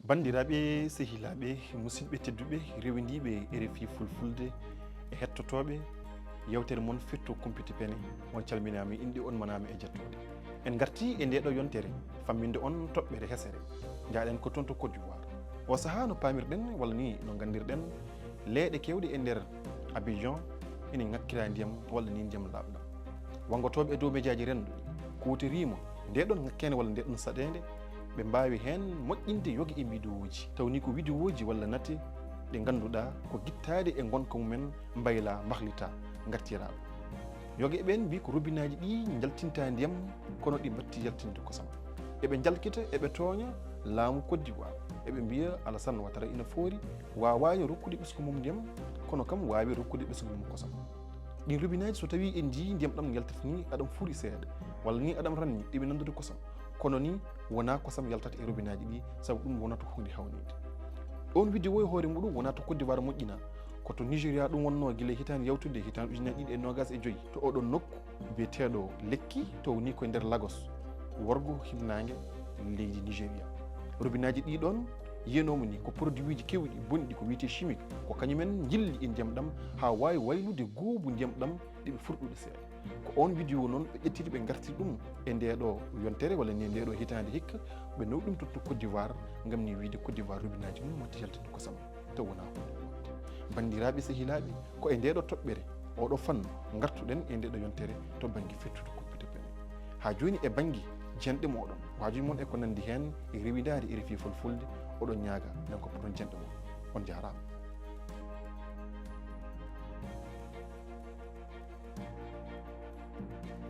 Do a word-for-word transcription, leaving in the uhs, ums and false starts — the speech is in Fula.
Banndiraaɓe, sehilaaɓe, musidɓe tedduɓe, rewindiiɓe R F I Fulfulde e hettotooɓe yewtere mon Firtu Kumpite Pene, on calminaama, inɗe on manaama e jettooɗe. En ngartii e ndee ɗoo yontere famminde on toɓɓere hesere. Njaaɗen ko toon to Côte d'Ivoire. O sahaa, no paamirɗen walla ni no nganndirɗen, leeɗe keewɗe e nder Abidjan ene ŋakkira ndiyam walla ni ndiyam laaɓɗam. Wanngotooɓe e dow mejaaji renndo kuutoriima ndee ɗoon ŋakkeende walla ndee ɗoon saɗeende, ɓe mbaawi heen moƴƴinde yoge e mbidiwooji, taw ni ko widiwooji walla nate ɗe ngannduɗaa ko gittaade e ngonka mumen, mbayla, mbahlita, ngartira. Yoge ɓeen mbii ko robinaaji ɗi njaltinta ndiyam, kono ɗi mbatti yaltinde kosam. Eɓe njalkita, eɓe tooña laamu Côte d'Ivoire. Eɓe mbiya Alassane Ouattara ina foori, waawaani rokkude ɓesngu mum ndiyam, kono kam waawi rokkude ɓesngu mum kosam. Ɗin robinaaji, so tawii en njiyii ndiyam ɗam yaltata ni, aɗam fuuri seeɗa, walla ni aɗam ranni, eɓe nanndude kosam. Kono ni, wonaa kosam yaltata e robinaaji ɗi, sabu ɗum wonata huunde hawniinde. Oon widiwo e hoore muɗum wonaa to Côte d'Ivoire moƴƴinaa, ko to Nigeria ɗum wonnoo gila hitaande yawtude, hitaande ujunnaji ɗiɗi e noogas e joy, to oɗon nokku biyeteeɗo Lekki, to woni ko e nder Lagos, worgo hirnaange leydi Nigeria. Robinaaji ɗi ɗoon yiyanooma ni ko produitji keewɗi bonɗi ko wiyetee chimique, ko kañumen njilli e ndiyam ɗam haa waawi waylude goobu ndiyam ɗam ɗi ɓe furɗude seeɗa. Ko oon widiwo noon ɓe ƴettiri, ɓe ngartiri ɗum e ndee ɗoo yontere walla ni e ndee ɗoo hitaande hikka, ɓe nawi ɗum to, to Côte d'Ivoire ngam ni wiyde Côte d'Ivoire robinaaji mum mbaɗti yaltinde kosam, taw wonaa huunde wonde. Banndiraaɓe, sehilaaɓe, ko e ndee ɗoo toɓɓere, oo ɗoo fannu, ngartuɗen e ndee ɗoo yontere to bannge Firtu Kumpite Pene. Haa jooni e bannge jenɗe mooɗon, waajude mon e ko nanndi heen e rewindaade R F I Fulfulde, oɗon ñaaga nan ko poɗon jenɗe mon. On njaaraama.